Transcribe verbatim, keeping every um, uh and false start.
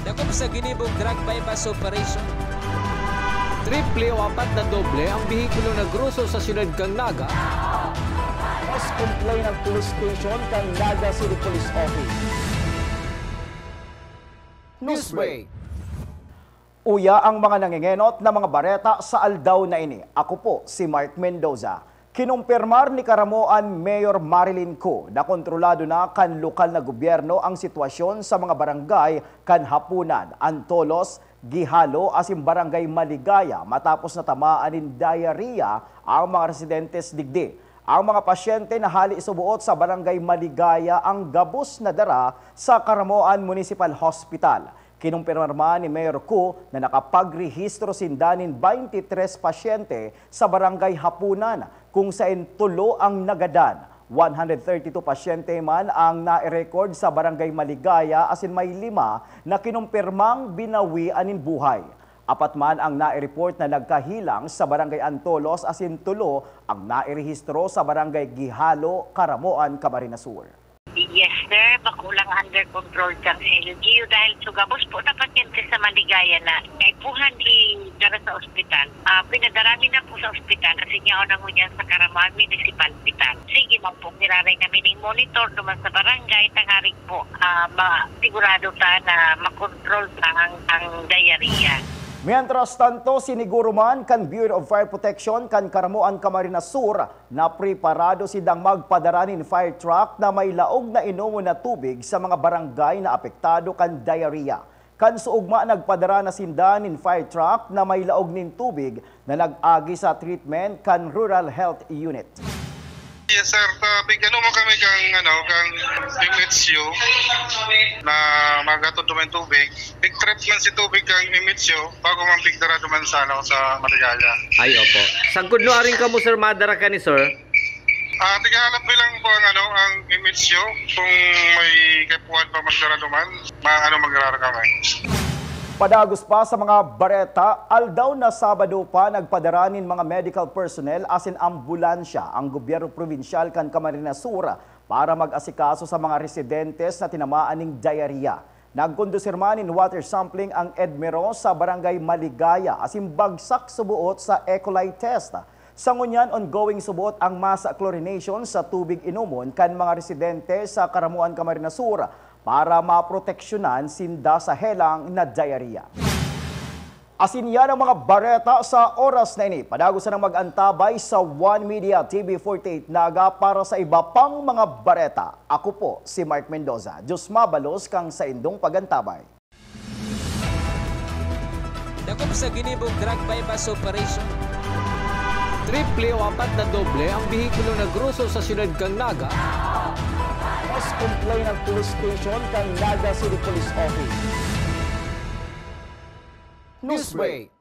Dakop sa ginibong drug buy-bust operation. Triple o apat na doble ang behikulo na groso sa siyudad kan Naga. Mas complain ang police station kan Naga City Police Office. Newsbreak. Uya ang mga nangengenot na mga bareta sa aldaw na ini. Ako po si Mark Mendoza. Kinumpirmar ni Caramoan Mayor Marilyn Kho na kontrolado na kan lokal na gobyerno ang sitwasyon sa mga barangay kan Hapunan, Antolos, Guijalo asin Barangay Maligaya matapos na tamaan nin diarrhea ang mga residentes digdi. Ang mga pasyente na hali subuot sa Barangay Maligaya ang gabos na dara sa Caramoan Municipal Hospital. Kinumpirma man ni Mayor Kho na nakapagrehistro sinda nin twenty-three pasyente sa Barangay Hapunan, kung saen tulo ang nagadan. One hundred thirty-two pasyente man ang nai-record sa Barangay Maligaya asin may lima na kinumpirmang binawian nin buhay. Apat man ang nai-report na nagkahilang sa Barangay Antolos asin tulo ang nairehistro sa Barangay Guijalo, Caramoan, Camarines Sur. Yes, sir. Bako lang under control kan L G U dahil sa gabos po na pasyente sa Maligaya na kaipuhan idara sa ospital. Ah, pinadara mi na po sa ospital kasi niya na ngunyan sa Caramoan Municipal Hospital. Sige man po, giraray kami ning monitor duman sa barangay, tangarig po, ah, ma-, sigurado ta na makontrol ta ang, ang diarrhea. Mientras tanto, siniguro man kan Bureau of Fire Protection kan Caramoan, Camarines Sur, na preparado sindang magpadara nin fire truck na may laog na inomon na tubig sa mga barangay na apektado kan diarrhea. Kan suugma, nagpadara na sinda nin fire truck na may laog nin tubig na nag-agi sa treatment kan Rural Health Unit. Yes, sir. Sa big ano mo kami kang, ano, kang M H U na maghatod naman tubig. Big treatment si tubig kang M H U bago man big dara duman sa, ano, sa Maligaya. Ay, opo. Sagkod no aring kamo, sir, madara ka ni sir? Ah, tigahalap bilang po ang, ano, ang M H U. Kung may kaipuhan pa magdara duman, ma-, ano, magrara kami. Padagos pa sa mga bareta, aldaw na Sabado pa nagpadara nin mga medical personnel asin ambulansya ang gobyerno probinsyal kan Camarines Sur para mag-asikaso sa mga residentes na tinamaan ning diarrhea. Nagkondusir man nin water sampling ang EDMERO sa Barangay Maligaya asin bagsak suboot sa E. coli test. Sa ngunyan, ongoing suboot ang mass chlorination sa tubig inomon kan mga residente sa Caramoan, Camarines Sur para maproteksyonan sinda sa helang na diarrhea. Asin yan ang mga bareta sa oras na ini. Padagos na mag-antabay sa One Media T V forty-eight Naga para sa iba pang mga bareta. Ako po si Mark Mendoza. Diyos mabalos kang saindong pag-antabay. Dakop sa ginibong drug buy-bust operation. Triple o apat na doble ang behikulo na groso sa siyudad kan Naga. Mas complain ang police station kan Naga City Police Office. Newsbreak.